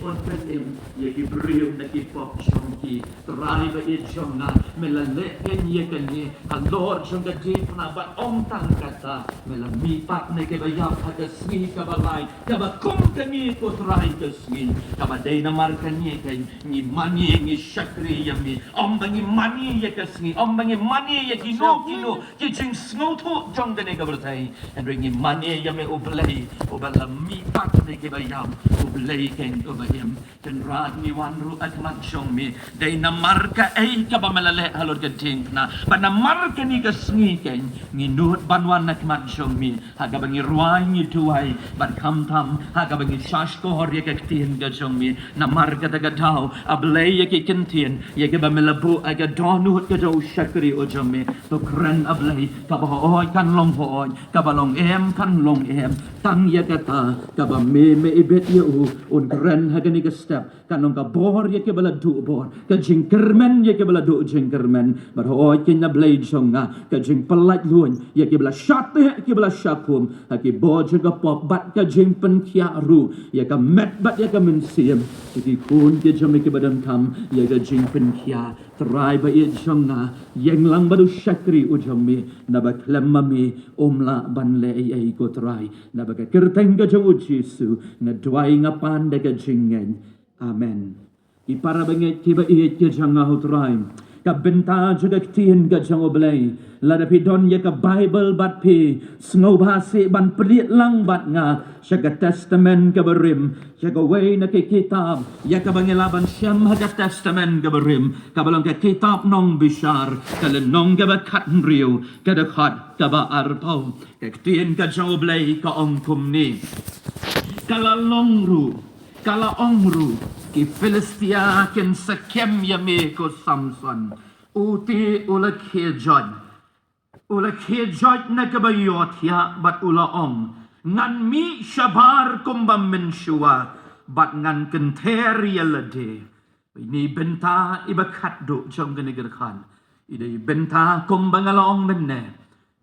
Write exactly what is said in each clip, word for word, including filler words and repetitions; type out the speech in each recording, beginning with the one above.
Pynpynim ïa ki briew na ki pop jong ki. Trai ba ïeit jong nga, me la leh ïa kane halor jong ka diengphna, bad ym tang kata, me la mihpat na kiba ïap ha ka sngi kaba lai, kaba kum kane ko Trai ka sngi, kaba dei namar kane ka ngi mane ngi shakri ïa me, ym ba ngi mane ïa ka sngi, ym ba ngi mane ïa kino kino ki jingsngewthuh jong kane ka pyrthei. Hynrei ngi mane ïa me U Blei, uba la mihpat na kiba ïap, U Blei keiñ uba im. Kynrad ngi wan ruh ha khmat jong me, dei namar kaei kaba me la leh halor ka diengphna. Bad namar kane ka sngi keiñ, ngi nud ban wan ha khmat jong me, ha kaba ngi rwai ngi duwai, bad khamtam, ha kaba ngi shahshkor ïa ka ktien ka jong me. Namar kata ka daw, A Blei, ïa ki kyntien, ïa kiba me la buh ha ka dohnud ka jong u shakri u jong me. To kren A Blei, kaba hooid kan long hooid, kaba long em kan long em. Tang ïa kata, kaba me me ibit ïa u, un kren ha kane ka step, kan long ka bor ïa kiba la duh bor, ka jingkyrmen ïa kiba la duh jingkyrmen. Bad hooid keiñ A Blei jong nga, ka jingpyllait luid ïa kiba la shah teh, kiba la shah khum ha ki bor jong ka pop, bad ka jingpynkhiah ruh ïa ka met bad ïa ka mynsiem jong ki khun ki jong me kiba donkam ïa ka jingpynkhiah. Trai ba ïeit jong nga, ïeng lang bad u shakri u jong me, naba khlem ma me um lah ban leh ei ei ko Trai. Naba ka kyrteng ka jong u Jisu nga duwai, nga pan da ka jingngeit. Amen. Ki para bangeit kiba ïeit ki jong nga ha u Trai, ka bynta jong ka ktien ka jong U Blei, lada phi don ïa ka Baibl bad phi, sngewbha seh ban plie lang bad nga sha ka Testament kaba rim, sha kawei na ki kitab ïa kaba ngi lah ban shem ha ka Testament kaba rim, kaba long ka kitab Nongbishar, ka lynnong kaba khathynriew, ka dkhot kaba arphew. Ka ktien ka jong U Blei ka ong kumne: Ka la long ruh, ka la ong ruh, ki Philistia kin sa kem ïa me ko Samson. Uti u la khie joit, u la khie joit na kaba ïohthiah bad u la ong: Ngan mih shabar kumba mynshuwa, bad ngan kynther ïa lade. Ine i bynta iba khatduh jong kane ka dkhot, i dei i bynta kumba nga la ong mynne,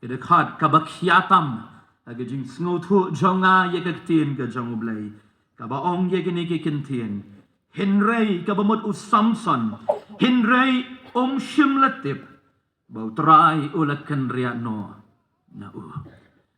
ka dkhot kaba khia tam ha ka jingsngewthuh jong nga ïa ka ktien ka jong U Blei, kaba ong ïa kine ki kyntien: Hynrei kaba mut u Samson, hynrei um shym la tip ba U Trai u la kynriah noh na u.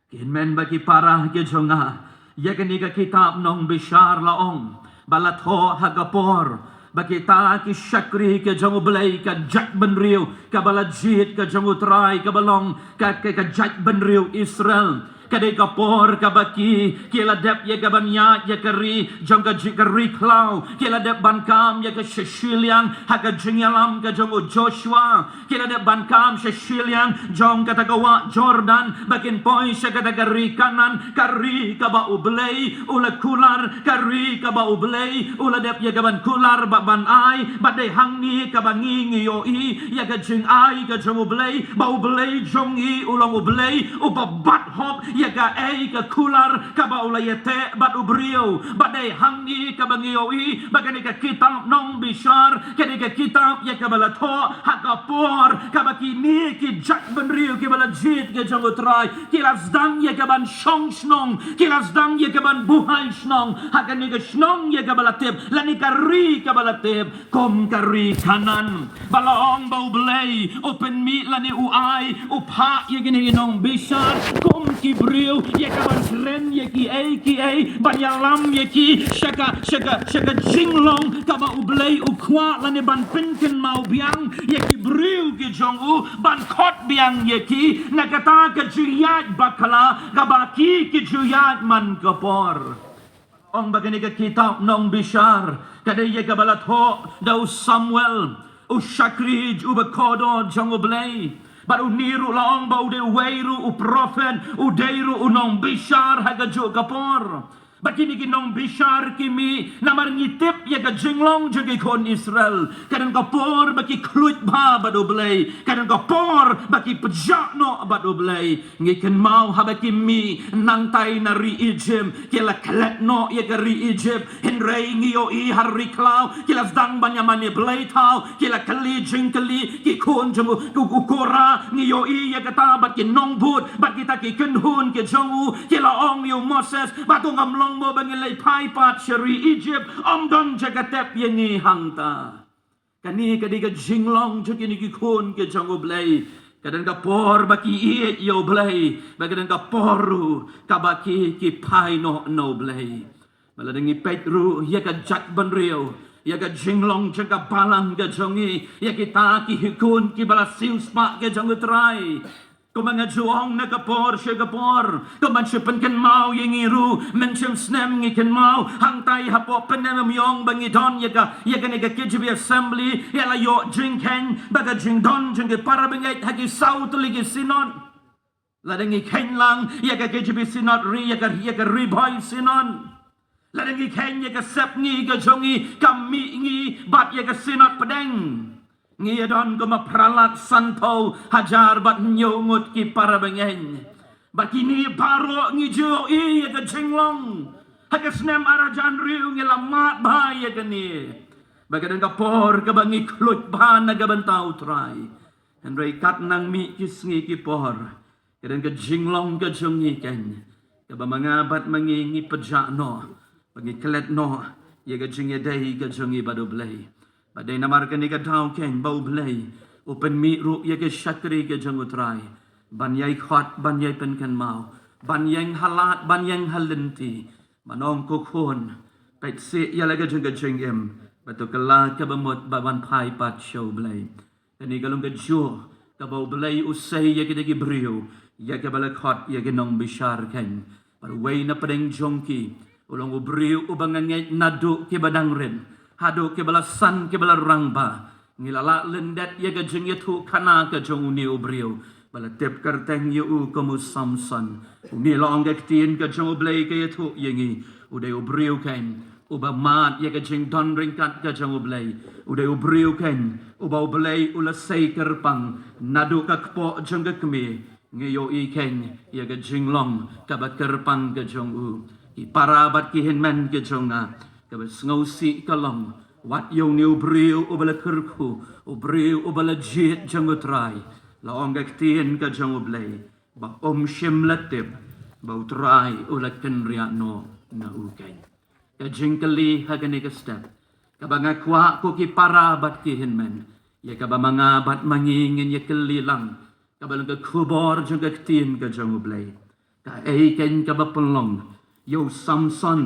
Ki hynmen bad ki para ki jong nga, ïa kane ka kitab Nongbishar la ong ba la thoh ha ka por ba kita ki shakri ki jong U Blei, ka jaitbynriew kaba la jied ka jong U Trai, kaba long ka, ka, ka jaitbynriew Israel. Ka dei ka por kaba ki, ki la dep ïa kaban ïaid ïa ka ri jong ka ji-, ka ri khlaw, ki la dep ban kam ïa ka sha shiliang ha ka jingïalam ka jong u Joshua. Ki la dep ban kam sha shiliang jong kata ka wah Jordan ba kin poi sha kata ka ri Kanaan, ka ri kaba U Blei u la kular, ka ri kaba U Blei u la dep ïa kaban kular bad ban ai. Bad dei hangne kaba ngi, ngi ïohi ïa ka jingai ka jong U Blei, ba U Blei jong ngi u long U Blei uba bat hok ïa kaei ka kular kaba u la ïateh bad u briew. Bad dei hangne kaba ngi ïohi ba kane ka kitab Nongbishar ka dei ka kitab ïa kaba la thoh ha ka por kaba kine ki jaitbynriew kiba la jied ki jong U Trai ki la sdang ïa kaban shong shnong, ki la sdang ïa kaban buhai shnong ha kane ka shnong ïa kaba la tip, lane ka ri kaba la tip kum ka ri Kanaan. Ba la ong ba U Blei u pynmih lane u ai, u phah ïa kine ki nongbishar kum ki briew ïa kaban kren ïa kiei kiei, ban ïalam ïa ki sha ka, sha ka, sha ka jinglong kaba U Blei u kwah, lane ban pynkynmaw biang ïa ki briew ki jong u, ban khot biang ïa ki na kata ka jingïaid bakla kaba ki, ki ju ïaid man ka por. Ong ba kane ka kitab Nongbishar ka dei ïa kaba la thoh da u Samuel, u shakri uba kordor jong U Blei. Bad une ruh la ong ba u dei uwei ruh u prophet, u dei ruh u nongbishar ha kajuh ka por. Bad kine ki nongbishar ki mih namar ngi tip ïa ka jinglong jong ki khun Israel, ka don ka por ba ki khluit bha bad U Blei, ka don ka por ba ki pjah noh bad U Blei. Ngi kynmaw haba ki mih nangtai na ri Egypt, ki la klet noh ïa ka ri Egypt. Hynrei ngi ïohi ha ri khlaw ki la sdang ban ïa mane blei thaw, ki la kylli jingkylli ki khun jong u, u, u Korah. Ngi ïohi ïa kata bad ki nongbud bad kita ki kynhun ki jong u, ki la ong ïa u Moses ba to ngam long mo ba ngi leit phai pat sha ri Egypt, ym don jaka tep ïa ngi hangta. Kane ka dei ka jinglong jong kine ki khun ki jong U Blei. Ka don ka por ba ki ïeit ïa U Blei, ba ka don ka por ruh kaba ki ki phai noh na U Blei. Ba lada ngi peit ruh ïa ka jaitbynriew, ïa ka jinglong jong ka balang ka jong ngi, ïa kita ki hi khun kiba la siewspah ki jong U Trai. Kumba nga ju ong na ka por sha ka por, kumba shu pynkynmaw ïa ngi ruh, mynshem snem ngi kynmaw hangtai hapoh Pyndengumiong ba ngi don ïa ka, ïa kane ka K J B assembly, ïa la ïoh jingkheiñ ba ka jingdon jong ki para bangeit ha ki saw tylli ki synod. Lada ngi kheiñ lang ïa ka K J B synod, ri ïa ka, ïa ka Ri Bhoi synod. Lada ngi kheiñ ïa ka sepngi ka jong ngi, ka mih ngi bad ïa ka synod pdeng, ngi ïa don kumba phra lak sanphew hajar bad hynñiew ngut ki para bangeit. Bad kine baroh ngi ju ïohi ïa ka jinglong. Ha ka snem ar hajar hynriew ngi la mad bha ïa kane. Ba ka don ka por kaba ngi khluit bha na ka bynta U Trai. Hynrei katba nang mih ki sngi ki por, ka don ka jinglong ka jong ngi keiñ, kaba ma nga bad ma ngi ngi pynjah noh, ba ngi klet noh ïa ka jingïadei ka jong ngi bad U Blei. Bad dei namar kane ka daw keiñ ba U Blei u pynmih ruh ïa ka shakri ka jong U Trai ban ïai khot, ban ïai pynkynmaw, ban ïeng ha lad, ban ïeng ha lynti. Ban ong, ko khun, peit seh ïa la ka jong ka jingim, bad to kylla kaba mut ba wan phai pat sha U Blei. Kane ka long kajuh kaba U Blei u sei ïa kita ki briew, ïa kiba la khot ïa ki nongbishar keiñ. Bad uwei na pdeng jong ki u long u briew uba nga ngeit naduh kiba dang rit haduh kiba la san, kiba la rangbah. Ngi la lah lyndet ïa ka jingïathuhkhana ka jong une u briew ba la tip kyrteng ïa u kum u Samson. Une, la ong ka ktien ka jong U Blei, ka ïathuh ïa ngi, u dei u briew keiñ uba mad ïa ka jingdon ryngkat ka jong U Blei. U dei u briew keiñ uba U Blei u la sei kyrpang naduh ka kpoh jong ka kmie. Ngi ïohi keiñ ïa ka jinglong kaba kyrpang ka jong u. Ki para bad ki hynmen ki jong nga, kaba sngewsih ka long, wat ïa une u briew uba la kyrkhu, u briew uba la jied jong U Trai, la ong ka ktien ka jong U Blei ba um shym la tip ba U Trai u la kynriah noh na u keiñ. Ka jingkylli ha kane ka step, kaba nga kwah, ko ki para bad ki hynmen, ïa kaba ma nga bad ma ngi ngin ïa kylli lang, kaba long ka khubor jong ka ktien ka jong U Blei. Kaei keiñ kaba pynlong ïa u Samson?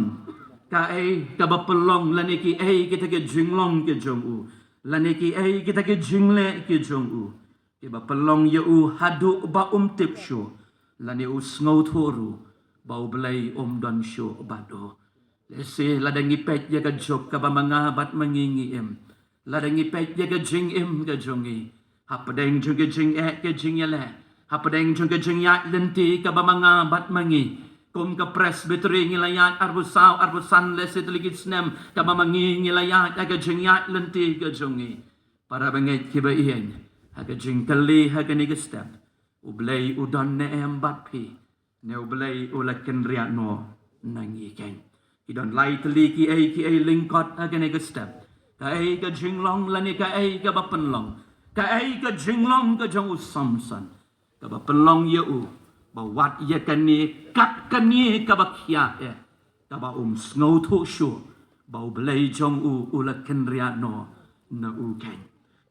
Kaei kaba pynlong, lane kiei kita ki jinglong ki jong u, lane kiei kita ki jingleh ki jong u, kiba pynlong ïa u haduh ba um tip shuh, lane u sngewthuh ruh ba U Blei um don shuh bad u? Lehse lada ngi peit ïa ka juk kaba ma nga bad ma ngi ngi im, lada ngi peit ïa ka jingim ka jong ngi, hapdeng jong ka jingeh ka jingïaleh, hapdeng jong ka jingïaid lynti kaba ma nga bad ma ngi, kum ka Presbytery ngi la ïaid arphew saw arphew san, lehse tylli ki snem kaba ma ngi ngi la ïaid ha ka jingïaid lynti ka jong ngi. Para bangeit kiba ïeit, ha ka jingkylli ha kane ka step, U Blei u don ne em bad phi, ne U Blei u la kynriah noh na ngi keiñ? Ki don lai tylli kiei kiei lyngkot ha kane ka step. Kaei ka jinglong, lane kaei kaba pynlong, kaei ka jinglong ka jong u Samson, kaba pynlong ïa u ba wat ïa kane kat kane kaba khia eh, kaba um sngewthuh shuh ba U Blei jong u u la kynriah noh na u keiñ?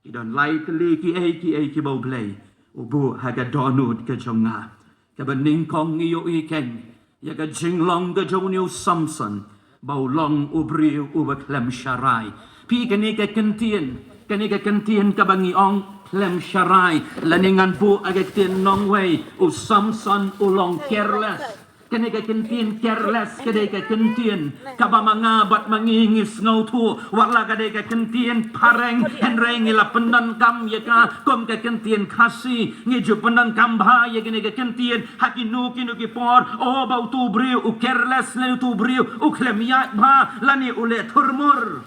Ki don lai tylli kiei kiei kiba U Blei u buh ha ka dohnud ka jong nga. Kaba nyngkong, ngi ïohi keiñ ïa ka jinglong ka jong une u Samson ba u long u briew uba khlem sharai. Phi, kane ka kyntien, kane ka kyntien kaba ngi ong khlem sharai, lane ngan buh ha ka ktien nongwei, u Samson u long careless. Kane ka kyntien careless ka dei ka kyntien kaba ma nga bad ma ngi ngi sngewthuh, wat la ka dei ka kyntien phareng, hynrei ngi la pyndonkam ïa ka kum ka kyntien Khasi. Ngi ju pyndonkam bha ïa kane ka kyntien ha kino kino ki por. O, ba utu u briew u careless, lane utu u briew u khlem ïaid bha, lane u leh thurmur.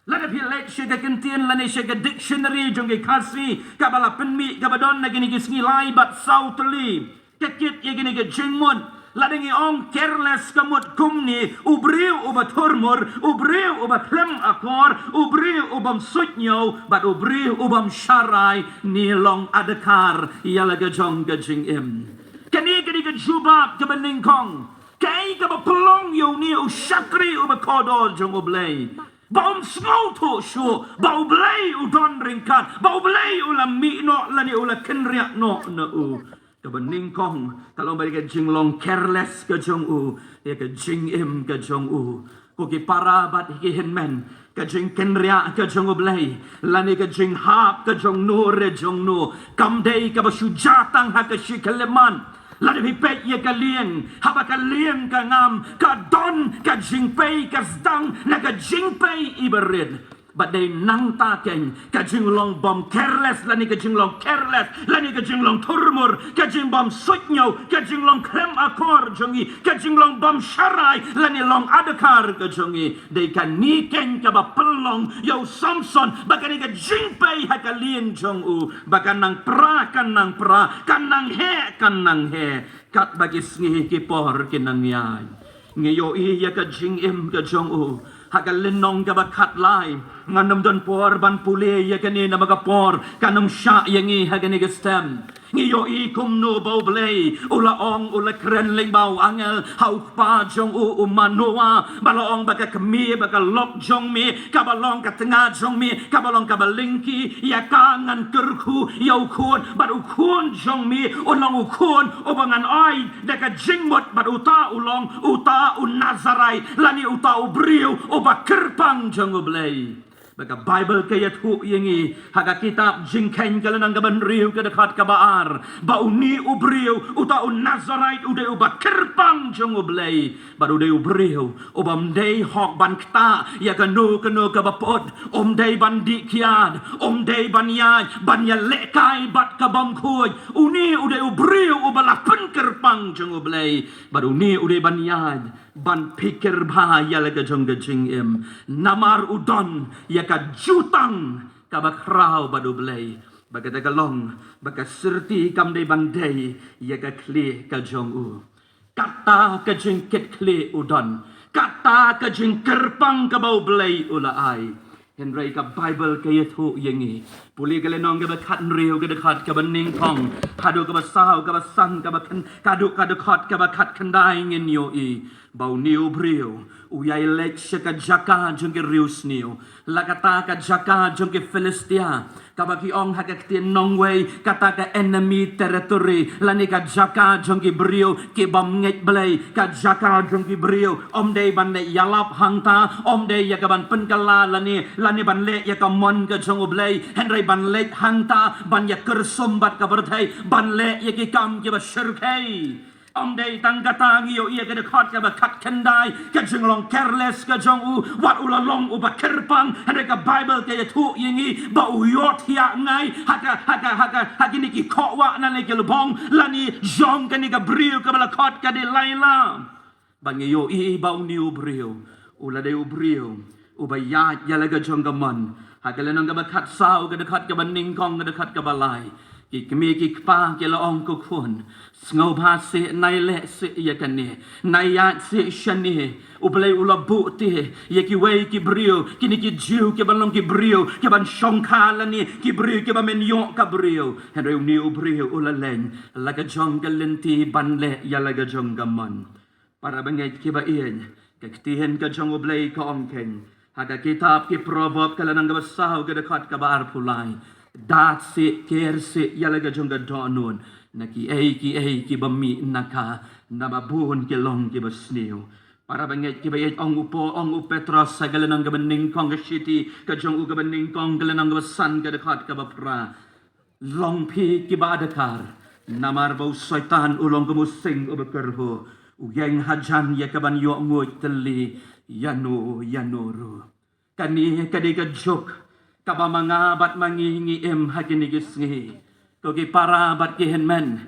Lada phi leit sha ka kyntien lane sha ka dictionary jong ki Khasi kaba la pynmih, kaba don na kine ki sngi lai bad saw tylli, ka kit ïa kine ki jingmut. Lada ngi ong careless ka mut kumne: u briew uba thurmur, u briew uba khlem akor, u briew ubym suidñiew, bad u briew ubym sharai ne long adkar ïa la ka jong ka jingim. Kane ka dei ka jubab kaba nyngkong. Kaei kaba pynlong ïa une u shakri uba kordor jong U Blei ba um sngewthuh shuh ba U Blei u don ryngkat, ba U Blei u la mih noh lane u la kynriah noh na u. Kaba nyngkong ka long ba ka jinglong careless ka jong u ïa ka jingim ka jong u. Ko ki para bad ki hynmen, ka jingkynriah ka jong U Blei lane ka jinghap ka jong no re jong no kam dei kaba shu jia tang ha ka shi khyllipmat. Lada phi peit ïa ka lieng, haba ka lieng ka ngam, ka don ka jingpei, ka sdang na ka jingpei iba rit. Bad dei nangta keiñ ka jinglong bym careless lane ka jinglong careless lane ka jinglong thurmur, ka jingbym suidñiew, ka jinglong khlem akor jong ngi, ka jinglong bym sharai lane long adkhar ka jong ngi. Dei kane keiñ kaba pynlong ïa u Samson ba kane ka jingpei ha ka lieng jong u ba ka nang pra, ka nang pra, ka nang heh, ka nang heh. Katba ki sngi ki por ki nang ïaid, ngi ïohi ïa ka jingim ka jong u ha ka lynnong kaba khatlai. Ngan ym don por ban pule ïa kane namar ka por kan ym shah ïa ngi ha kane ka step. Ngi ïohi kumno ba U Blei u la ong, u la kren lyngba u angel ha u kpa jong u, u Manoa, ba la ong ba ka kmie, ba ka lok jong me kaba long ka tnga jong me kaba long kaba lyngkhi, ïa ka ngan kyrkhu ïa u khun, bad u khun jong me un long u khun uba ngan ai da ka jingmut, bad uta u long uta u Nazarite lane uta u briew uba kyrpang jong U Blei. Ba ka Baibl ka ïathuh ïa ngi ha ka kitab Jingkheiñ ka lynnong kaba hynriew ka dkhot kaba ar, ba une u briew uta u Nazarite u dei uba kyrpang jong U Blei. Bad u dei u briew ubym dei hok ban ktah ïa kano kano kaba put, um dei ban dih kiad, um dei ban ïaid ban ïalehkai bad ka bym khuid. Une u dei u briew uba la pynkyrpang jong U Blei. Bad une u dei ban ïaid ban phikir bha ïa la ka jong ka jingim, namar u don ïa ka jutang kaba khraw bad U Blei. Ba kata ka long ba ka syrti kam dei ban dei ïa ka khlieh ka jong u. Kata ka jingkitkhlieh u don, kata ka jingkyrpang kaba U Blei u la ai. Hynrei ka Baibl ka ïathuh ïa ngi, pule ka lynnong kaba khathynriew ka dkhot kaba nyngkong haduh kaba saw, kaba san, kaba khyndai, haduh ka dkhot kaba khatkhyndai, ngin ïohi ba une u briew u ïai leit sha ka jaka jong ki riewsniew, la kata ka jaka jong ki Philistia, kaba ki ong ha ka ktien nongwei kata ka enemy territory, lane ka jaka jong ki briew ki bym ngeit Blei, ka jaka jong ki briew. Um dei ban leit ïalap hangta, um dei ïa ka ban pynkylla lane, lane ban leh ïa ka mon ka jong U Blei, hynrei ban leit hangta ban ïa kyrsum bad ka pyrthei, ban leh ïa ki kam kiba shyrkhei. Um dei tang kata, ngi ïohi ïa ka dkhot kaba khatkhyndai, ka jinglong careless ka jong u, wat u la long uba kyrpang, hynrei ka Baibl ka ïathuh ïa ngi ba u ïohthiah ngai ha ka, ha ka, ha ka, ha kine ki khohwah lane ki lbong lane jong kane ka briew kaba la khot ka Delilah. Ba ngi ïohi ba une u briew u la dei u briew uba ïaid ïa la ka jong ka mon. Ha ka lynnong kaba khatsaw ka dkhot kaba nyngkong, ka dkhot kaba lai, ki kmie ki kpa ki la ong, ko khun, sngewbha seh, nai leh seh ïa kane, nai ïaid seh shane. U Blei u la buh te ïa kiwei ki briew, kine ki Jiw kiban long ki briew kiban shongkha lane ki briew kiba men ïoh ka briew. Hynrei une u briew u la leit la ka jong ka lynti ban leh ïa la ka jong ka mon. Para bangeit kiba ïeit, ka ktien ka jong U Blei ka ong keiñ ha ka kitab ki Proverb ka lynnong kaba saw ka dkhot kaba arphew lai, dat seh, ker seh ïa la ka jong ka dohnud na kiei kiei kiba mih na ka, naba bun ki long kiba sniew. Para bangeit kiba ïeit, ong u Paul, ong u Petros ha ka lynnong kaba nyngkong, ka shithi ka jong u kaba nyngkong ka lynnong kaba san ka dkhot kaba phra, long phi kiba adkar, namar ba u Soitan u long kum u sing uba kyrhuh, u ïeng hajan ïa kaban ïoh nguid tylli ïano ïano ruh. Kane ka dei ka juk kaba ma nga bad ma ngi ngi im ha kine ki sngi. Ko ki para bad ki hynmen,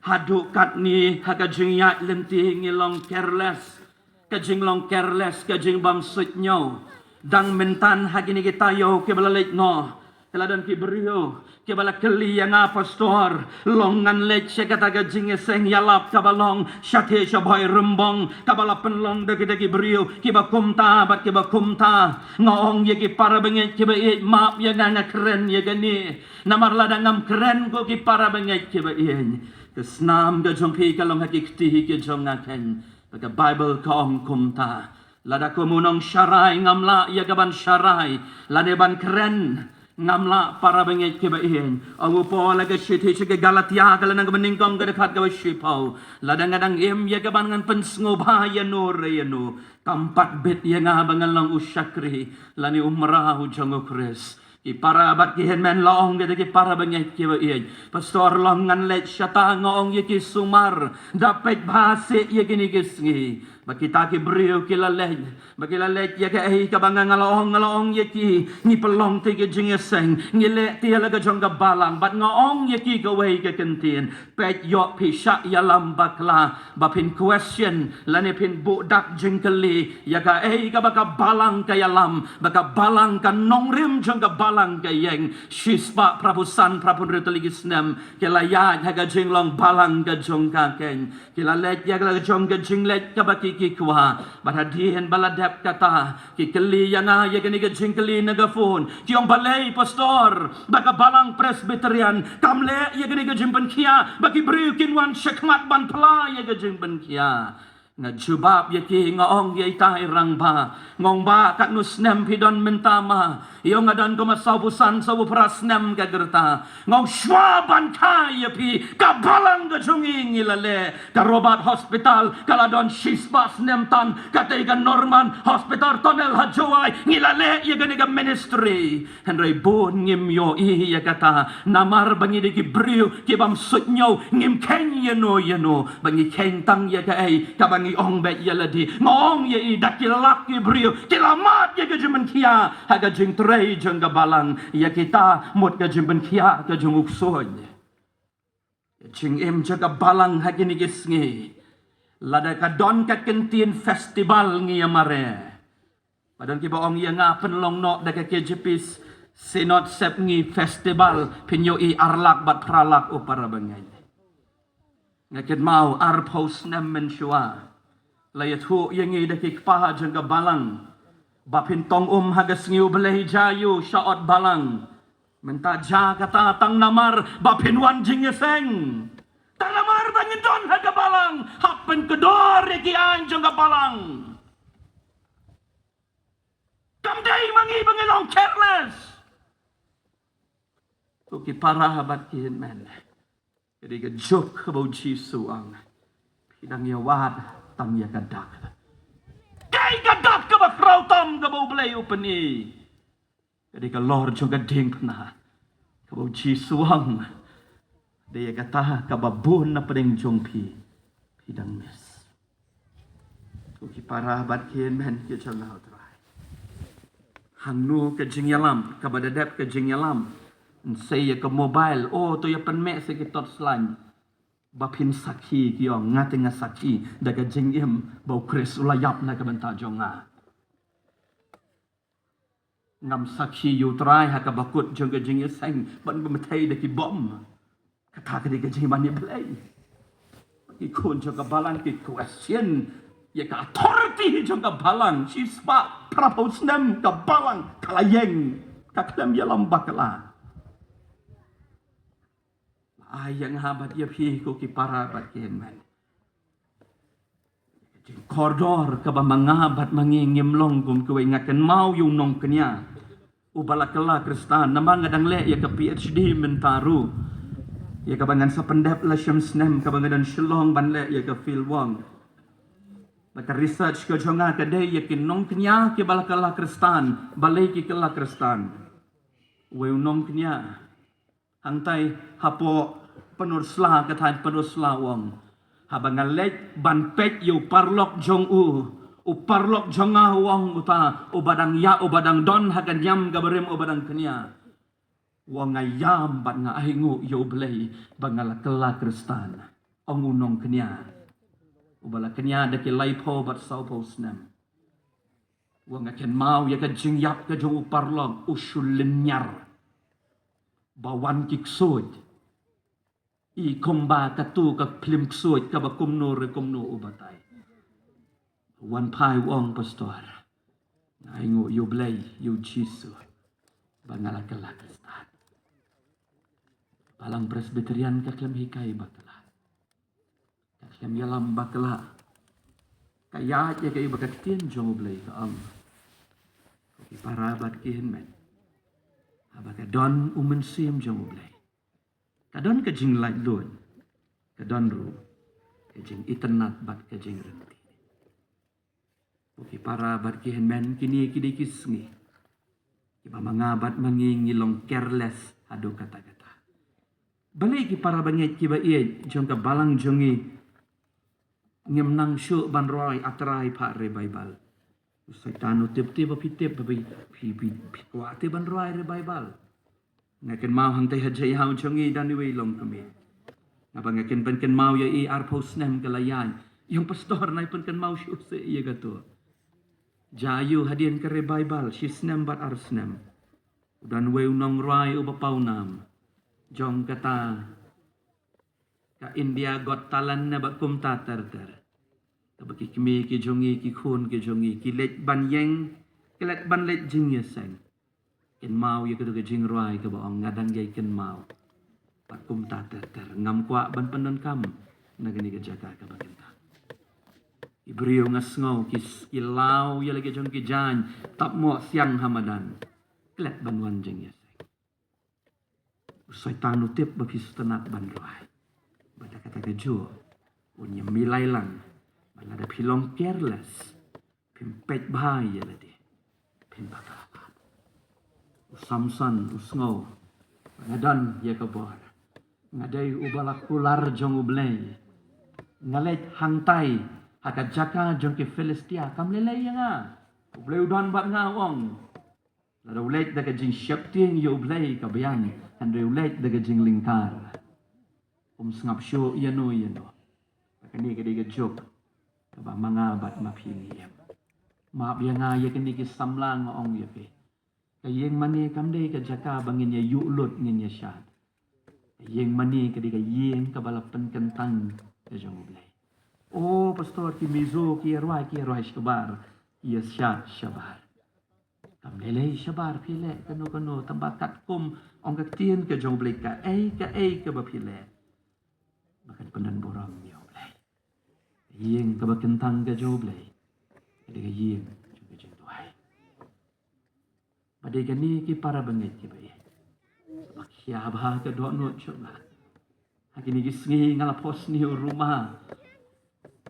haduh katne ha ka jingïaid lynti ngi long careless. Ka jinglong careless, ka jingbym suidñiew. Dang mynta ha kine ki taïew kiba la leit noh, ki la don ki briew kiba la kylli ïa nga, Pastor, long ngan leit sha kata ka jingïaseng ïalap kaba long shatei sha Bhoirymbong, kaba la pynlong da kita ki briew kiba kumta bad kiba kumta. Nga ong ïa ki para bangeit kiba ïeit, map ïa nga, nga kren ïa kane. Namar lada ngam kren, ko ki para bangeit kiba ïeit, ka snam ka jong phi ka long ha ki kti ki jong nga keiñ. Ba ka Baibl ka ong kumta. Lada kum u nongsharai ngam lah ïa ka ban sharai, lane ban kren, ngam lah para bangeit kiba ïeit. Ong u Paul ha ka shithi sha ki Galatia ka lynnong kaba nyngkong ka dkhot kaba shiphew. Lada nga dang im ïa ka ban ngan pynsngewbha ïano re ïano, kam pat bit ïa nga ba ngan long u shakri lane u mraw jong u Khrist. Ki para bad ki hynmen, la ong kita ki para bangeit kiba ïeit. Pastor, long ngan leit shata, nga ong ïa ki sumar, da peit bha seh ïa kine ki sngi. Ba kita ki briew ki la leit, ba ki la leit ïa kaei kaba nga, nga la ong, nga la ong ïa ki, ngi pynlong te ki jingïaseng, ngi leh te la ka jong ka balang, bad nga ong ïa ki kawei ka kyntien. Peit, ïoh phi shah ïalam bakla, ba phin question lane phin buh dak jingkylli ïa kaei kaba ka balang ka ïalam, ba ka balang, ka nongrim jong ka balang ka ïeng. Shispah phraphew san, phraphew hynriew tylli ki snem ki la ïaid ha ka jinglong balang ka jong ka keiñ. Ki la leit ïa ka la jong ka jingleit kaba ki, ki kwah. Bad hadien ba la dep kata, ki kylli ïa nga ïa kane ka jingkylli na ka phone. Ki ong, balei Pastor, ba ka balang Presbyterian kam leh ïa kane ka jingpynkhia, ba ki briew kin wan shakhmat ban phla ïa ka jingpynkhia? Nga jubab ïa ki, nga ong, ïa ita i rangbah, nga ong, ba katno snem phi don mynta ma? Ïa, nga don kumba sawphew san, sawphew phra snem ka rta. Nga ong, shuwa ban kha ïa phi, ka balang ka jong ngi ngi la leh. Ka Robert Hospital ka la don shispah snem tan, kata ka Norman Hospital Tunnel ha Jowai ngi la leh ïa kane ka ministry. Hynrei bun ngim ïohi ïa kata, namar ba ngi dei ki briew ki bym suidñiew, ngim kheiñ ïano ïano, ba ngi kheiñ tang ïa kaei kaba ngi ong beit ïa lade. Nga ong ïa i, da ki lak ki briew ki la mad ïa ka jingpynkhia ha ka jingtrei jong ka balang, ïa kita mut ka jingpynkhia ka jong u ksuid. Ka jingim jong ka balang ha kine ki sngi, lada ka don ka kyntien festival ngi ïa mareh. Ba don kiba ong ïa nga, pynlong noh da ka K J P Synod Sepngi festival, phin ïohi ar lak bad phra lak, u para bangeit. Nga kynmaw arphew snem mynshuwa, la ïathuh ïa ngi da ki kpa jong ka balang ba phin tong um ha ka sngi U Blei, jia ïa u sha ot balang. Mynta jia kata tang namar ba phin wan jingïaseng. Tang namar ba ngin don ha ka balang, hap pynkordor ïa ki aiñ jong ka balang. Kam dei ma ngi ba ngi long careless. Ko ki para bad ki hynmen, ka dei ka juk kaba U Jisu u ong, phi dang ïa wad tang ïa ka dak. Kaei ka dak kaba khraw tam kaba U Blei u pyni? Ka dei ka lor jong ka diengphna, kaba U Jisu u ong, dei ïa kata kaba bun na pdeng jong phi, phi dang miss. Ko ki para bad ki hynmen ki jong nga ha U Trai, hangno ka jingïalam kaba da dep ka jingïalam? Yn sei ïa ka mobile, o, to ïa pynmih sa ki torchlight ba phin sakhi, ki ong, nga te nga sakhi da ka jingim ba U Khrist u la ïap na ka bynta jong nga. Ngam sakhi ïa U Trai ha kaba kut jong ka jingïaseng ban pynbthei da ki bom. Kata ka dei ka jingmane Blei. Ki khun jong ka balang ki question ïa ka authority jong ka balang. Shispah phraphew snem ka balang ka la ïeng, ka khlem ïalam bakla. Ai ïa nga bad ïa phi, ko ki para bad ki hynmen, jingkordor kaba ma nga bad ma ngi ngim long kum kiwei. Nga kynmaw ïa u nongkñia uba la kylla Khristan, namar nga dang leh ïa ka P H D mynta ruh, ïa kaba ngan sa pyndep la shim snem, kaba nga dang Shillong ban leh ïa ka field work. Bad ka research ka jong nga ka dei ïa ki nongkñia kiba la kylla Khristan, balei ki kylla Khristan. Wei u nongkñia, hangtai hapoh Pynursla, ka thaiñ Pynursla, u ong, haba nga leit ban peit ïa u paralok jong u, u paralok jong nga, u ong, uta uba dang ïa, uba dang don ha ka niam kaba rim, uba dang kñia, u ong, nga ïam bad nga ainguh ïa U Blei ba nga la kylla Khristan. Ong u nongkñia uba la kñia da ki laiphew bad sawphew snem, u ong, nga kynmaw ïa ka jingïap ka jong u paralok, u shu lynñiar ba wan ki ksuid. I kumba katu ka phlim ksuid kaba kumno re kumno u batai. Wan phai, u ong, Pastor, nga ainguh ïa U Blei, ïa U Jisu, ba nga la kylla Khristan. Balang Presbyterian ka khlem hikai bakla, ka khlem ïalam bakla. Ka ïaid ïa kaei ba ka ktien jong U Blei ka ong. Ki para bad ki hynmen, haba ka don U Mynsiem jong U Blei, ka don ka jinglaitluid, ka don ruh ka jingitynnad bad ka jingryntih. Ki para bad ki hynmen, kine ki dei ki sngi kiba ma nga bad ma ngi ngi long careless haduh katta katta. Balei ki para bangeit kiba ïeit jong ka balang jong ngi ngim nang shuh ban rwai A Trai phah revival? U Soitan u tip te ba phi tip ba phi, phi, phi, phi kwah te ban rwai revival. Nga kynmaw hangtei ha jaihaw jong ngi don iwei i longkmie. Nga ba nga kynpyn kynmaw ïa i, arphew snem ka la ïaid. Ïong pastor, nai pynkynmaw shuh seh ïa kato. Jaihaw hadien ka revival, shi snem bad ar snem, u don uwei u nongrwai uba pawnam jong kata ka India Got Talent ne ba kumta ter ter. Kaba ki kmie ki jong ngi, ki khun ki jong ngi ki leit ban ïeng, ki leit ban leit jingïaseng. Kynmaw ïa kato ka jingrwai kaba ong, nga dang ïai kynmaw. Ba kumta ter ter, ngam kwah ban pyndonkam na kane ka jaka kaba kyntang. Ki briew nga sngew ki, ki law ïa la ki jong ki jaiñ, tap moh siang ha madan. Klet ban wan jingïaseng. U Soitan u tip ba phi sngewtynnat ban rwai. Bad da kata ka juh un ïa milai lang ba lada phi long careless, phim peit bha ïa lade, phin bakla. U Samson u sngew, nga don ïa ka bor, nga dei uba la kular jong U Blei. Nga leit hangtai ha ka jaka jong ki Philistia, kam lei lei ïa nga. U Blei u don bad nga, u ong. Lada u leit da ka jingsheptieng ïa U Blei ka biang, hynrei u leit da ka jinglyngkar, um sngap shuh ïano ïano. Kane ka dei ka juk kaba ma nga bad ma phi ngi im. Map ïa nga ïa kine ki samla, nga ong ïa phi. Ka ïing mane kam dei ka jaka ba ngin ïa ïuh lut, ngin ïa shad. Ka ïing mane ka dei ka ïing kaba la pynkyntang ka jong U Blei. O pastor, ki Mizo ki ïa rwai, ki ïa rwai shabar, ki ïa shad shabar. Kam lei lei shabar phi leh kano kano, tang ba katkum ong ka ktien ka jong U Blei, kaei kaei kaba phi leh, ba kan pyndon burom ïa U Blei. Ka ïing kaba kyntang ka jong U Blei ka dei ka ïing jong ka jingduwai. Ba dei kane, ki para bangeit kiba ïeit, ba khia bha ka dohnud jong nga. Ha kine ki sngi nga la pos ni u ruma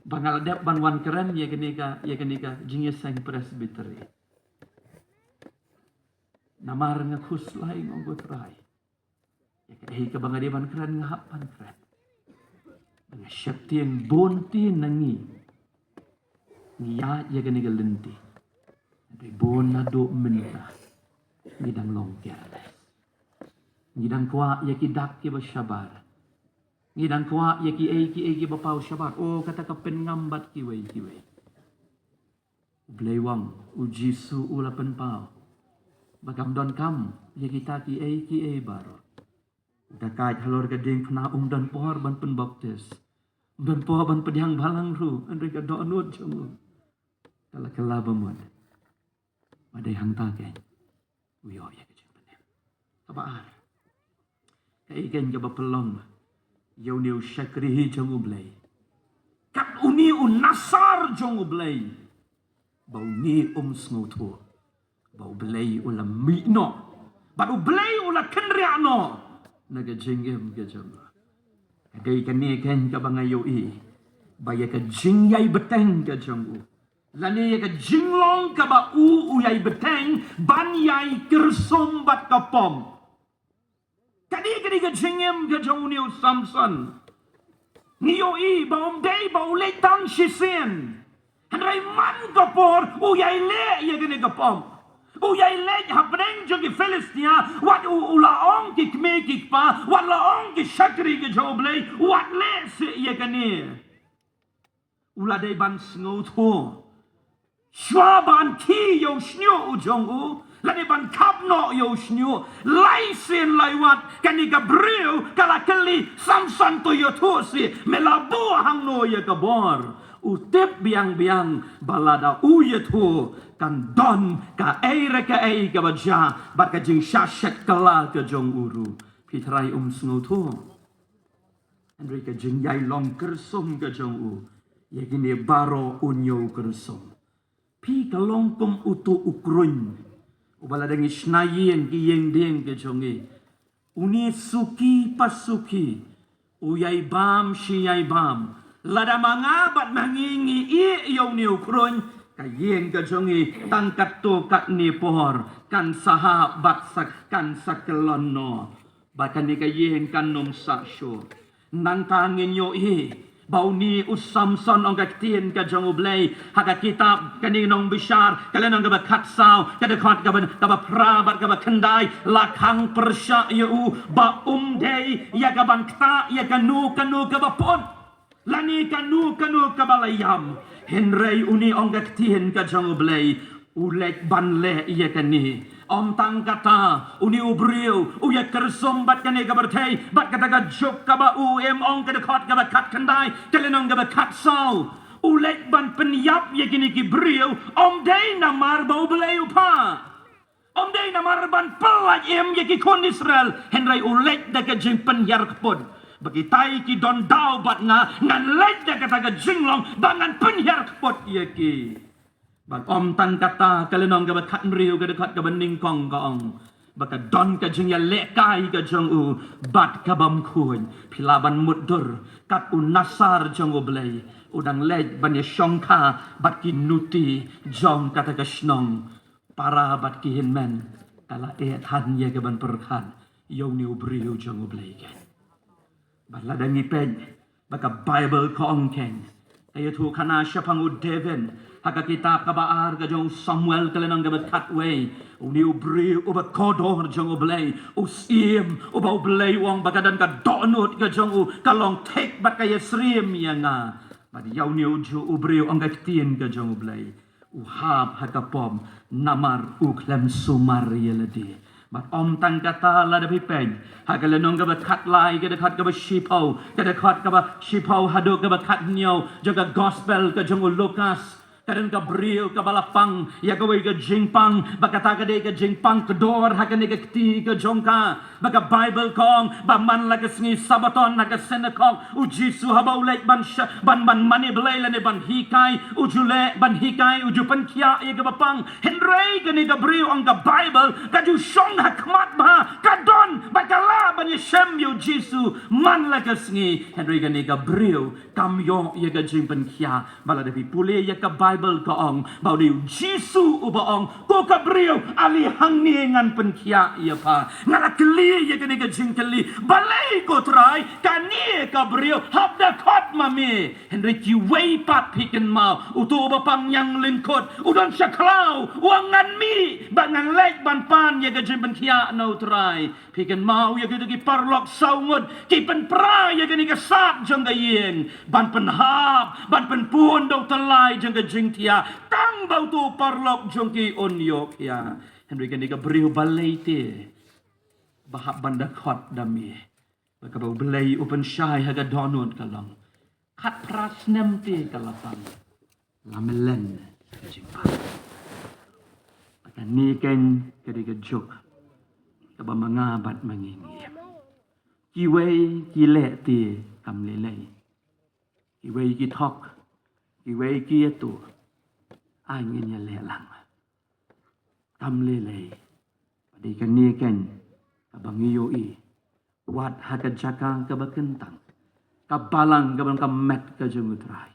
ba nga la dep ban wan kren ïa kane ka, ïa kane ka jingïaseng Presbytery. Namar nga khuslai, nga ong, ko Trai, ïa kaei kaba nga dei ban kren nga hap ban kren. Ba nga sheptieng bun ti na ngi, ngi ïaid ïa kane ka lynti. Hynrei bun naduh mynta ngi dang long careless. Ngi dang kwah ïa ki dak kiba shabar. Ngi dang kwah ïa kiei kiei kiba paw shabar. O, kata ka pynngam bad kiwei kiwei. U Blei u ong, U Jisu u la pynpaw ba kam donkam ïa kita kiei kiei baroh. U dakaid halor ka diengphna um don por ban pynbaptis, um don por ban pdiang balang ruh, hynrei ka dohnud jong u ka la kylla ba mut. Ba dei hangta keiñ u ïoh ïa ka jingpynim. Kaba ar, kaei keiñ kaba pynlong ïa une u shakri jong U Blei, kat une u nasar jong U Blei, ba une um sngewthuh ba U Blei u la mih noh bad U Blei u la kynriah noh na ka jingim ka jong u? Ka dei kane keiñ kaba nga ïohi, ba ïa ka jingïai bteng ka jong u, lane ïa ka jinglong kaba u, u ïai bteng ban ïai kyrsum bad ka pom. Ka dei, ka dei ka jingim ka jong une u Samson. Ngi ïohi ba um dei ba u leit tang shisien, hynrei man ka por u ïai leh ïa kane ka pom. U ïai leit hapdeng jong ki Philistia, wat u, u la ong ki kmie ki kpa, wat la ong ki shakri ki jong U Blei, wat leh seh ïa kane. U la dei ban sngewthuh. Shuwa ban khie ïa u shñiuh u jong u, la dei ban khap noh ïa u shñiuh. Lai sien lai wat kane ka briew ka la kylli, Samson, to ïathuh seh, me la buh hangno ïa ka bor? U tip biang biang ba lada u ïathuh kan don kaei re kaei kaba jia bad ka jingshah shet kylla ka jong u ruh. Phi tharai um sngewthuh? Hynrei ka jingïai long kyrsum ka jong u, ïa kine baroh u ñiew kyrsum. Phi ka long kum utu u kruiñ uba lada ngi shna ïing ki ïing dieng ka jong ngi. Une suki pa suki, u ïai bam shi ïai bam. Lada ma nga bad ma ngi ngi ïeh ïa une u kruiñ, ka ïing ka jong ngi tang katto katne por kan sa hap bad sa kan sa kyllon noh. Bad kane ka ïing kan ym sah shuh. Nangta ngin ïohi ba une u Samson ong ka ktien ka jong U Blei ha ka kitab kane Nongbishar ka lynnong kaba khatsaw, ka dkhot kaba, kaba phra bad kaba khyndai, la khang pyrshah ïa u ba um dei ïa kaban ktah ïa kano kano kaba put lane kano kano kaba la ïam. Hynrei une ong ka ktien ka jong U Blei, u leit ban leh ïa kane. Ym tang kata, une u briew u ïa kyrsum bad kane ka pyrthei bad kata ka juk kaba u im, ong ka dkhot kaba khatkhyndai ka lynnong kaba khatsaw. U leit ban pynïap ïa kine ki briew ym dei namar ba U Blei u phah. Ym dei namar ban pyllait im ïa ki khun Israel, hynrei u leit da ka jingpynhiar kput. Ba kitai ki don daw bad nga, ngan leit da kata ka jinglong ba ngan pynhiar kput ïa ki. Bad ym tang kata, ka lynnong kaba khathynriew ka dkhot kaba nyngkong ka ong ba ka don ka jingïalehkai ka jong u bad ka bym khuid. Phi lah ban mutdur kat u nasar jong U Blei u dang leit ban ïa shongkha bad ki nuti jong kata ka shnong. Para bad ki hynmen, ka la eh than ïa kaban pyrkhat ïa une u briew jong U Blei keiñ. Bad lada ngi peit ba ka Baibl ka ong keiñ, ka ïathuhkhana shaphang u David ha ka kitab kaba ar ka jong u Samuel ka lynnong kaba khatwei, une u briew uba kordor jong U Blei, u syiem uba U Blei u ong ba ka don ka dohnud ka jong u ka long thik bad ka ïasyriem ïa nga. Bad ïa une u juh u briew ong ka ktien ka jong U Blei, u hap ha ka pop namar u khlem sumar ïa lade. Bad ym tang kata, lada phi peit ha ka lynnong kaba khatlai, ka dkhot kaba shiphew, ka dkhot kaba shiphew haduh kaba khathynñiew jong ka gospel ka jong u Lukas, ka don ka briew kaba la pang ïa kawei ka jingpang, ba kata ka dei ka jingpang kdor ha kane ka kti ka jong ka. Ba ka Baibl ka ong ba man la ka sngi Sabbaton ha ka synagog, u Jisu haba u leit ban sha-, ban, ban mane blei lane ban hikai, u ju leh ban hikai, u ju pynkhiah ïa kaba pang. Hynrei kane ka briew, ong ka Baibl, ka ju shong ha khmat bha, ka don bad ka lah ban ïashem ïa u Jisu man la ka sngi. Hynrei kane ka briew kam ïoh ïa ka jingpynkhiah. Ba lada phi pule ïa ka Baibl ka ong ba u dei u Jisu uba ong, ko ka briew, ale hangne ngan pynkhiah ïa pha. Nga la kylli ïa kane ka jingkylli, balei ko Trai, kane ka briew hap da khot ma me? Hynrei kiwei pat, phi kynmaw, uto uba pang ñiang lyngkut u don sha khlaw, u ong, ngan mih bad ngan leit ban pan ïa ka jingpynkhiah na u Trai. Phi kynmaw ïa kito ki paralok saw ngut ki pynpra ïa kane ka sad jong ka ïing ban pynhap, ban pynpun da u tyllai jong ka jingthiah, tang ba uto u paralok jong ki un ïoh khiah. Hynrei kane ka briew, balei te ba hap ban da khot da me? Ba kaba U Blei u pynshai ha ka dohnud ka long, khatphra snem te ka la pang, la mlien ka jingpang. Ba kane keiñ ka dei ka juk kaba ma nga bad ma ngi ngi im. Kiwei ki leh te kam lei lei. Kiwei ki thok, kiwei ki ïathuh. Ai ngin ïaleh lang. Kam lei lei. Ba dei kane keiñ kaba ngi ïohi. Wat ha ka jaka kaba kyntang, ka balang kaba long ka met ka jong u Trai,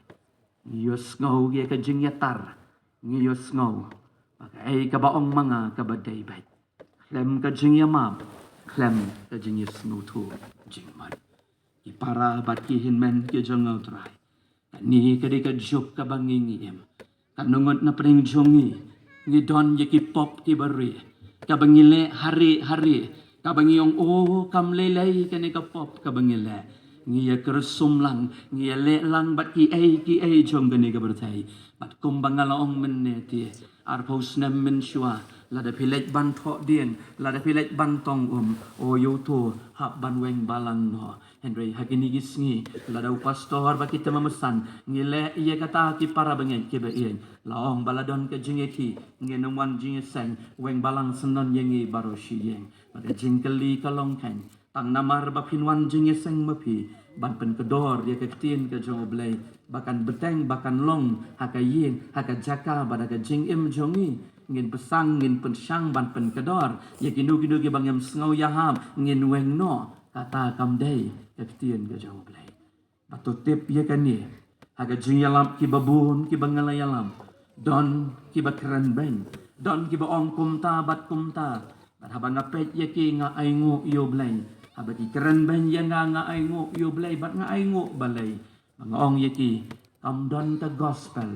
ngi ïohsngew ïa ka jingïatar, ngi ïohsngew ba kaei kaba ong ma nga kaba dei beit. Khlem ka jingïamap, khlem ka jingïasngewthuh jingmut. Ki para bad ki hynmen ki jong u Trai, kane ka dei ka juk kaba ngi ngi im. Katno ngut na pdeng jong ngi, ngi don ïa ki pop kiba rieh, kaba ngi leh ha rieh ha rieh, kaba ngi ong, o, kam lei lei kane ka pop kaba ngi leh. Ngi ïa kyrsum lang, ngi ïa leh lang bad kiei kiei jong kane ka pyrthei. Bad kumba nga la ong mynne te, arphew snem mynshuwa, lada phi leit ban thoh dieng, lada phi leit ban tong um, o, ïa uto hap ban weng balang noh. Hynrei ha kine ki sngi, lada u pastor bad ki tymmen basan ngi leh ïa kata, ki para bangeit kiba ïeit, la ong ba la don ka jingïakhih, ngin ym wan jingïaseng, weng balang syndon ïa ngi baroh shi ïing. Bad ka jingkylli ka long keiñ, Tang namar ba phin wan jingïaseng ma phi ban pynkdor ïa ka ktien ka jong U Blei ba kan bteng, ba kan long ha ka ïing, ha ka jaka bad ha ka jingim jong ngi. Ngin pyrshang, ngin pyrshang ban pynkdor ïa kino kino kiba ngim sngew ïahap, ngin weng noh. Kata kam dei ka ktien ka jong U Blei. Bad to tip ïa kane, ha ka jingïalap kiba bun kiba nga la ïalap, don kiba kren beiñ, don kiba ong kumta bad kumta. Bad haba nga peit ïa ki, nga ainguh ïa U Blei. Haba ki kren beiñ ïa nga, nga ainguh ïa U Blei bad nga ainguh balei. Ba nga ong ïa ki, kam don ka gospel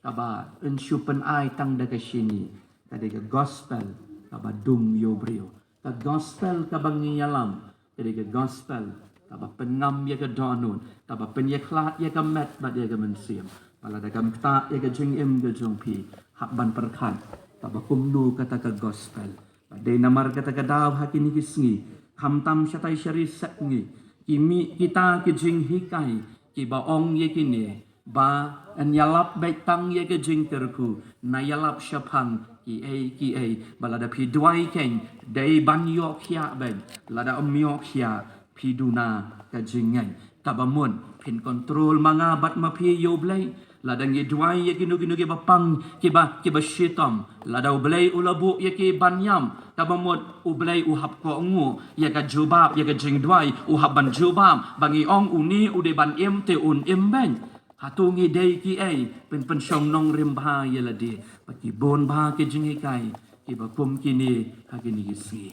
kaba yn shu pynai tang da ka shini. Ka dei ka gospel kaba dung ïa u briew. Ka gospel kaba ngi ïalam ka dei ka gospel kaba pynngam ïa ka dohnud, kaba pynïakhlad ïa ka met bad ïa ka mynsiem. Ba lada kam ktah ïa ka jingim ka jong phi, hap ban pyrkhat kaba kumno kata ka gospel. Bad dei namar kata ka daw ha kine ki sngi, khamtam shatai shari sepngi, ki mih kita ki jinghikai kiba ong ïa kine, ba yn ïalap beit tang ïa ka jingkyrkhu, na ïalap shaphang kiei kiei. Ba lada phi duwai keiñ, dei ban ïoh khiah beiñ. Lada ym ïoh khiah, phi duna ka jingngeit. Kaba mut phin kontrol ma nga bad ma phi ïa U Blei. Lada ngi duwai ïa kino kino kiba pang, kiba, kiba shitom, lada U Blei u la buh ïa ki ban ïam, kaba mut U Blei u hap kohnguh ïa ka jubab ïa ka jingduwai, u hap ban jubab. Ba ngi ong une u dei ban im te un im beiñ. Hato ngi dei kiei? Pynpynshong nongrim bha ïa lade. Bad ki bun bha ki jinghikai kiba kum kine ha kine ki sngi.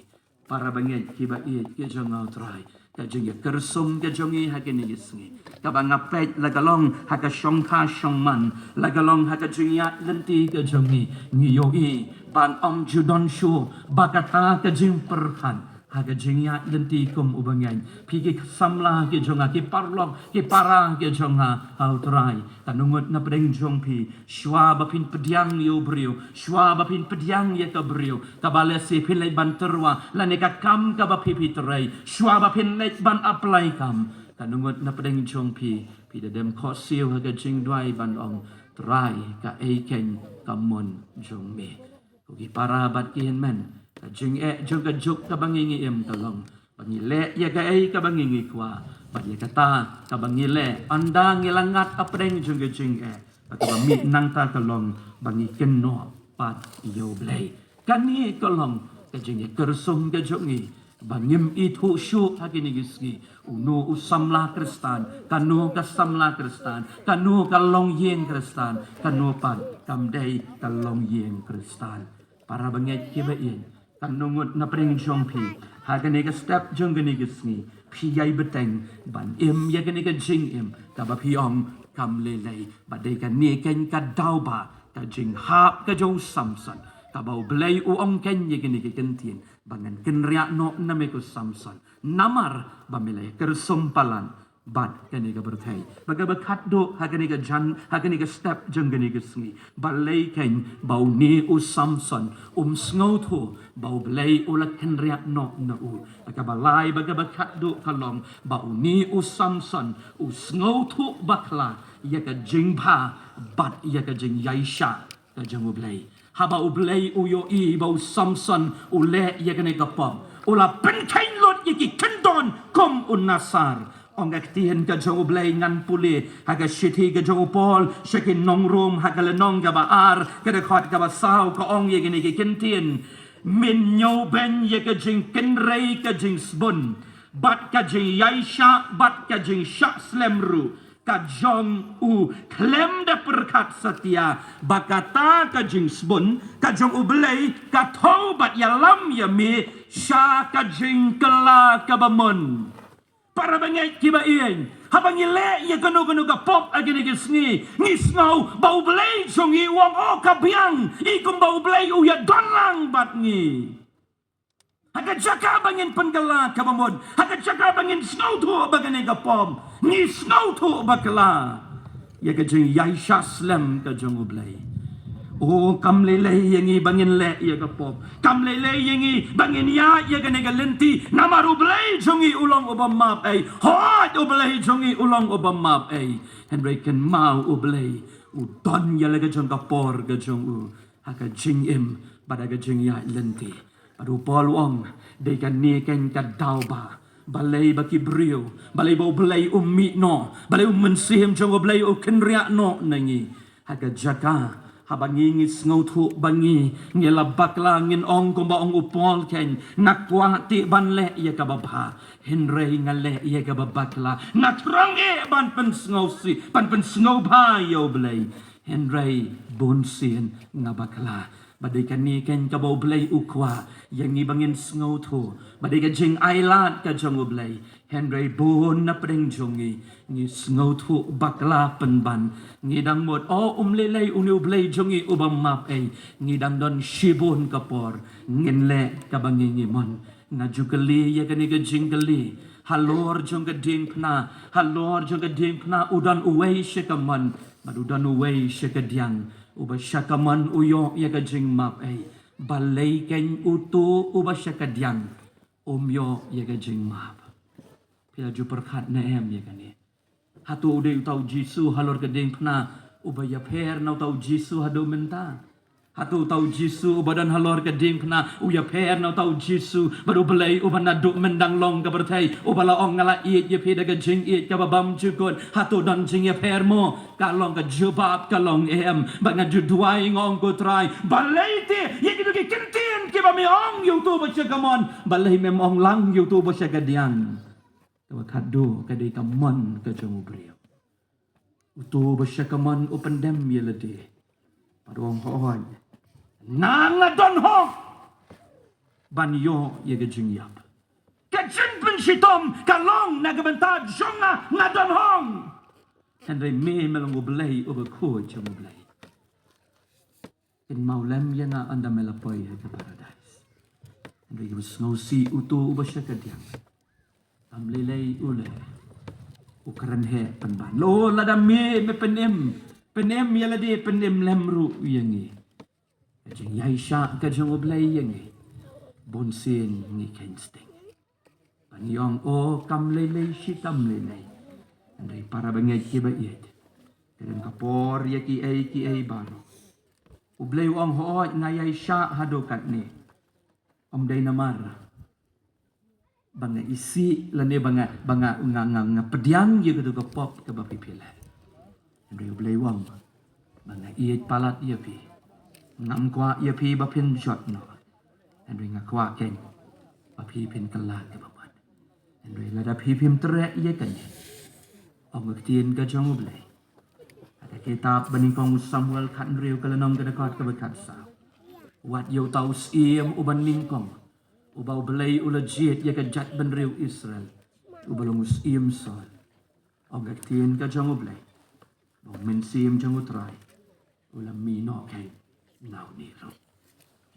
Para bangeit kiba ïeit ki jong nga U Trai, ka jingïakyrsum ka jong ngi ha kine ki sngi, kaba nga peit la ka long ha ka shongkha shongman, la ka long ha ka jingïaid lynti ka jong ngi, ngi ïohi ban ym ju don shuh ba kata ka jingpyrkhat ha ka jingïaid lynti kum u bangeit. Phi ki samla ki jong nga, ki paralok, ki para ki jong nga ha U Trai, kano ngut na pdeng jong phi, shuwa ba phin pdiang ïa u briew, shuwa ba phin pdiang ïa ka briew kaba lehse phin leit ban tyrwa, lane ka kam kaba phi phi trei, shuwa ba phin leit ban apply kam, kano ngut na pdeng jong phi, phi da dem khohsiew ha ka jingduwai ban ong, Trai, kaei keiñ ka mon jong me. Ko ki para bad ki hynmen, ka jingeh jong ka juk kaba ngi ngi im ka long ba ngi leh ïa kaei kaba ngi ngi kwah, bad ïa kata kaba ngi leh, ynda ngi la ngat hapdeng jong ka jingeh, bad kaba mih nangta ka long ba ngi kynnoh pat ïa U Blei. Kane ka long ka jingïakyrsum ka jong ngi, ba ngim ithuh shuh ha kine ki sngi uno u samla Khristan, kano ka samla Khristan, kano ka longïing Khristan, kano pat kam dei ka longïing Khristan. Para bangeit kiba ïeit, kano ngut na pdeng jong phi ha kane ka step jong kane ka sngi, phi ïai bteng ban im ïa kane ka jingim kaba phi ong kam lei lei, ba dei kane keiñ ka daw ba ka jinghap ka jong u Samson, kaba U Blei u ong keiñ ïa kane ka kyntien, ba ngan kynriah noh na me ko Samson, namar ba me la ïakyrsum palat bad kane ka pyrthei. Ba kaba khatduh ha kane ka jan, ha kane ka step jong kane ka sngi, balei keiñ ba une u Samson um sngewthuh ba U Blei u la kynriah noh na u? Ba kaba lai, ba kaba khatduh ka long ba une u Samson u sngewthuh bakla ïa ka jingbha bad ïa ka jingïaishah ka jong U Blei. Haba U Blei u ïohi ba u Samson u leh ïa kane ka pop, u la pynkheiñ lut ïa ki kyndon kum u Nasar. Ong ka ktien ka jong U Blei, ngan pule ha ka shithi ka jong u Paul sha ki nong Rom, ha ka lynnong kaba ar, ka dkhot kaba saw, ka ong ïa kine ki kyntien: Mynñiew beiñ ïa ka jingkynrei ka jingsbun bad ka jingïaishah bad ka jingshah slem ruh ka jong u, khlem da pyrkhat satia ba kata ka jingsbun ka jong U Blei ka thew bad ïalam ïa me sha ka jingkylla kaba mon. Para bangeit kiba ïeit, haba ngi leh ïa kano kano ka pop ha kine ki sngi, ngi sngew ba U Blei jong ngi u ong, oh, ka biang, i kumba U Blei u ïadon lang bad ngi. Ha ka jaka ba ngin pynkylla kaba mon, ha ka jaka ba ngin sngewthuh ba kane ka pop, ngi sngewthuh bakla ïa ka jingïaishah slem ka jong U Blei. Oh, kam lei lei ïa ngi ba ngin leh ïa ka pop, kam lei lei ïa ngi ba ngin ïaid ïa kane ka lynti, namar U Blei jong ngi u long uba map ei. Hooid, U Blei jong ngi u long uba map ei. Hynrei kynmaw, U Blei u don ïa la ka jong ka por ka jong u ha ka jingim bad ha ka jingïaid lynti. Bad u Paul u ong, dei kane keiñ ka daw ba Balei ba ki briew, balei ba U Blei um mih noh, balei U Mynsiem jong U Blei u kynriah noh na ngi. Ha ka jaka haba ngi ngi sngewthuh ba ngi ngi la bakla, ngin ong kumba ong u Paul kein, nga kwah te ban leh ïa kaba bha, hynrei nga leh ïa kaba bakla. Nga thrang eh ban pynsngewsih, ban pynsngewbha ïa U Blei, hynrei bunsien nga bakla. Ba dei kane kein kaba U Blei u kwah ïa ngi ba ngin sngewthuh ba dei ka jingailad ka jong U Blei. Hynrei bun na pdeng jong ngi, ngi sngewthuh bakla pynban. Ngi dang mut, o, um lei lei une U Blei jong ngi uba map ei. Ngi dang don shibun ka por ngin leh kaba ngi ngi mon. Nga ju kylli ïa kane ka jingkylli. Halor jong ka diengphna, halor jong ka diengphna u don uwei sha ka mon bad u don uwei sha ka diang. Uba sha ka mon u ïoh ïa ka jingmap ei. Balei kein uto uba sha ka diang um ïoh ïa ka jingmap? Phi la ju pyrkhat ne em ïa kane? Hato u dei uta U Jisu halor ka diengphna uba ïapher na uta U Jisu haduh mynta? Hato uta U Jisu uba don halor ka diengphna u ïapher na uta U Jisu bad U Blei uba naduh myndang long ka pyrthei, uba la ong, nga la ïeit ïa phi da ka jingïeit kaba bymjukut? Hato don jingïapher mo? Ka long ka jubab ka long em. Ba nga ju duwai, nga ong, ko Trai, balei te ïa kito ki kyntien kiba me ong ïa uto uba sha ka mon, balei mem ong lang ïa uto uba sha ka diang? Kaba khatduh ka dei ka mon ka jong u briew. Uto uba sha ka mon u pyndem ïa lade bad u ong, hooid, nga nga don hok ban ïoh ïa ka jingïap. Ka jingpynshitom ka long na ka bynta jong nga, nga don hok. Hynrei me me long U Blei uba khuid jong U Blei. Kynmaw lem ïa nga ynda me la poi ha ka paradais. Hynrei u sngewsih uto uba sha ka diang. Kam lei lei u leh, u kren heh pynban. Lo lada me me pynim, pynim ïa lade, pynim lem ruh ïa ngi. Ka jingïaishah ka jong U Blei ïa ngi, bunsien ngi kheiñ sting. Ba ngi ong, o, kam lei lei, shi kam lei lei. Hynrei para bangeit kiba ïeit, ka don ka por ïa kiei kiei baroh. U Blei u ong, hooid, nga ïaishah haduh katne. Ym dei namar ba nga isih lane ba nga, ba nga, nga, nga, nga pdiang ïa katu ka pop kaba phi phi leh. Hynrei U Blei u ong ba nga ïeit palat ïa phi. Ngam kwah ïa phi ba phin jot noh. Hynrei nga kwah kein ba phi phin kylla kaba bud. Hynrei lada phi phim treh ïa kane, ong ka ktien ka jong U Blei ha ka kitab ba nyngkong u Samuel khathynriew ka lynnong ka dkhot kaba khatsaw, wat ïa uta u syiem uba nyngkong uba U Blei u la jied ïa ka jaitbynriew Israel, uba long u syiem Saul. Ong ka ktien ka jong U Blei ba U Mynsiem jong U Trai u la mih noh kein na une ruh.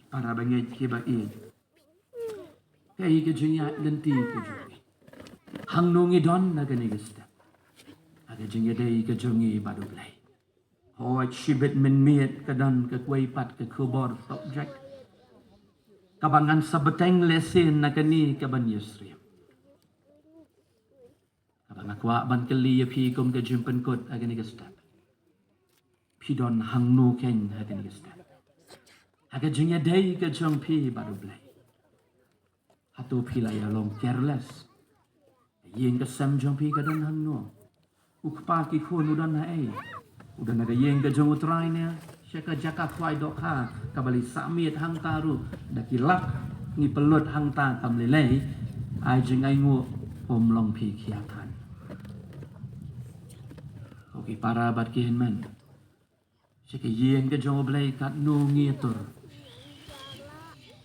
Para bangeit kiba ïeit, kaei ka jingïaid lynti ka jong ngi? Hangno ngi don na kane ka step ha ka jingïadei ka jong ngi bad U Blei? Hooid, shibit mynmiet ka don ka kwei pat ka khubor subject kaba ngan sa bteng lehse na kane ka ban ïasyriem. Kaba nga kwah ban kylli ïa phi kum ka jingpynkut ha kane ka step, phi don hangno kein ha kane ka step ha ka jingïadei ka jong phi bad U Blei? Hato phi la ïa long careless? Ka ïing ka sem jong phi ka don hangno? U kpa ki khun u don haei? U don ha ka ïing ka jong U Trai ne sha ka jaka khwai dohkha kaba la sah miet hangta ruh da ki lak ngi pynlut hangta kam lei lei? Ai jngainguh, ym long phi khia than. Ko ki para bad ki hynmen, sha ka ïing ka jong U Blei katno ngi ïatur?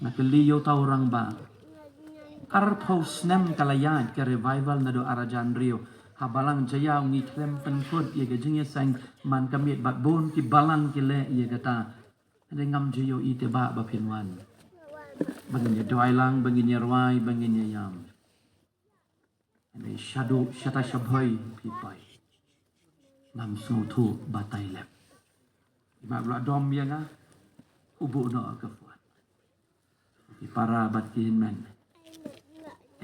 Nga kylli ïa uta u rangbah. Arphew snem ka la ïaid ka revival naduh ar hajar hynriew. Ha balang Jaïaw ngi khlem pynkut ïa ka jingïaseng man ka miet bad bun ki balang ki leh ïa kata. Hynrei ngam ju ïohi te bah ba phin wan ba ngin ïa duwai lang, ba ngin ïa rwai, ba ngin ïa ïam. Hynrei shaduh shata shabhoi phi poi, ngam sngewthuh batai lem. I map la dom ïa nga, u buh noh ka phone. Ki para bad ki hynmen,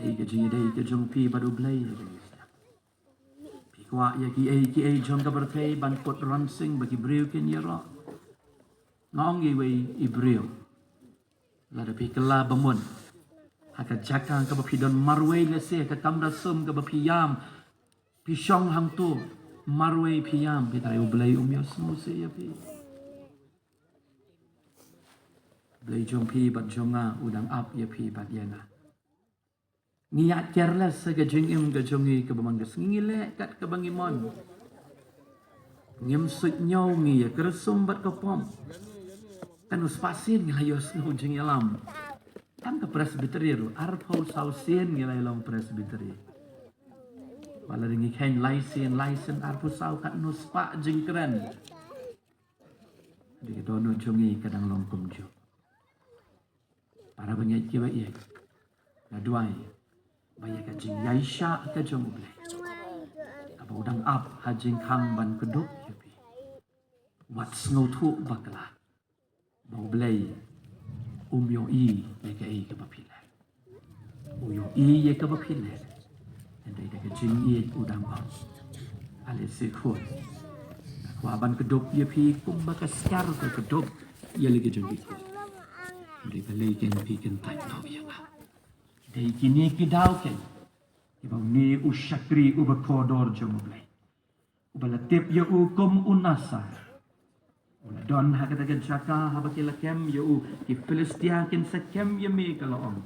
ei ka jingïadei ka jong phi bad U Blei ha kane ka step? Phi kwah ïa kiei kiei jong ka pyrthei ban put ronsing ba ki briew kin ïaroh? Nga ong iwei i briew, lada phi kylla ba mut Ha ka jaka kaba phi don marwei, lehse ha ka kamra sum kaba phi ïam, phi shong hangto marwei phi ïam, phi trai U Blei um ïohsngew seh ïa phi. Blei jong phi bad jong nga u dang ap ïa phi bad ïa nga. Ngi ïa careless ha ka jingim ka jong ngi kaba man ka sngi, ngi leh kat kaba ngi mon. Ngim suidñiew, ngi ïa ka rysum bad ka pom. Katno spah sien ngi la ïohsngew jingïalam. Tang ka Presbytery ruh arphew saw sien ngi la ïa long Presbytery. Ba lada ngi kheiñ lai sien, lai sien arphew saw, katno spah jingkren. Dei ka dohnud jong ngi ka dang long kumjuh. Para bangeit kiba ïeit, nga duwai ba ïa ka jingïaishah ka jong U Blei, kaba u dang ap ha jingkhang ban kdup ïa phi, wat sngewthuh bakla ba U Blei um ïohi ïa kaei kaba phi leh. U ïohi ïa kaba phi leh. Hynrei da ka jingïeit u dang ong, ale se khun, nga kwah ban kdup ïa phi kumba ka skar ka kdup ïa la ka jong ki khun. Hynrei balei keiñ phi kyntait noh ïa nga? Dei kine ki daw keiñ kiba une u shakri uba kordor jong U Blei, uba la tip ïa u kum u Nasar, u la don ha kata ka jaka haba ki la kem ïa u, ki Philistia kin sa kem ïa me, ka la ong.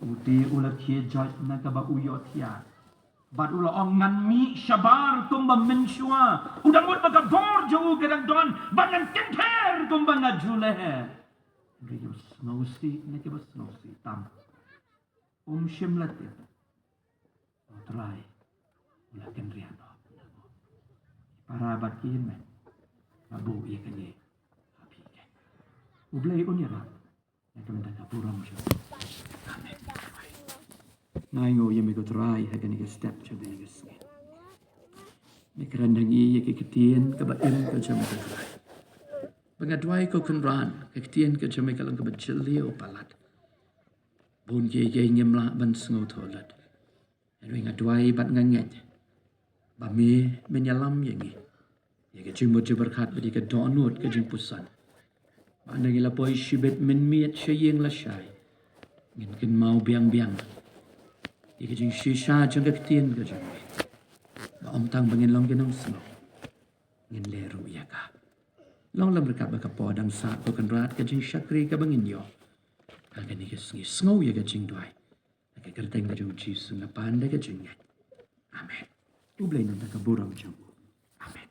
U te u la khie joit na kaba u ïohthiah, bad u la ong, ngan mih shabar kumba mynshuwa. U dang mut ba ka bor jong u ka dang don, ba ngan kynther kumba nga ju leh. Hynrei u sngewsih na kiba sngewsih tam, um shym la tip. U Trai u la kynriah noh. Para bad ki hynmen, nga buh ïa kane ha phi keiñ. U Blei un ïarap na ka bynta ka burom jong u. Amen. Nga ainguh ïa me ko Trai ha kane ka step jong kane ka sngi. Me kren ha ngi ïa ka ktien kaba im ka jong me ko Trai. Ba nga duwai ko Kynrad, ka ktien ka jong me ka long kaba jylliew palat. Bun kiei kiei ngim lah ban sngewthuh lut. Hynrei nga duwai bad nga ngeit ba me men ïalam ïa ngi ïa ka jingmut jingpyrkhat bad ïa ka dohnud ka jingpuson, ba ynda ngi la poi shibit mynmiet sha ïing lashai, ngin kynmaw biang biang ïa ka jingshisha jong ka ktien ka jong me, ba ym tang ba ngin long ki nongsngew, ngin leh ruh ïa ka. Long lem ryngkat bad ka por dang sah ko Kynrad, ka jingshakri kaba ngin ïoh ha kane ka sngi. Sngew ïa ka jingduwai. Ha ka kyrteng ka jong U Jisu nga pan da ka jingngeit. Amen. U Blei un ai ka burom jong u. Amen.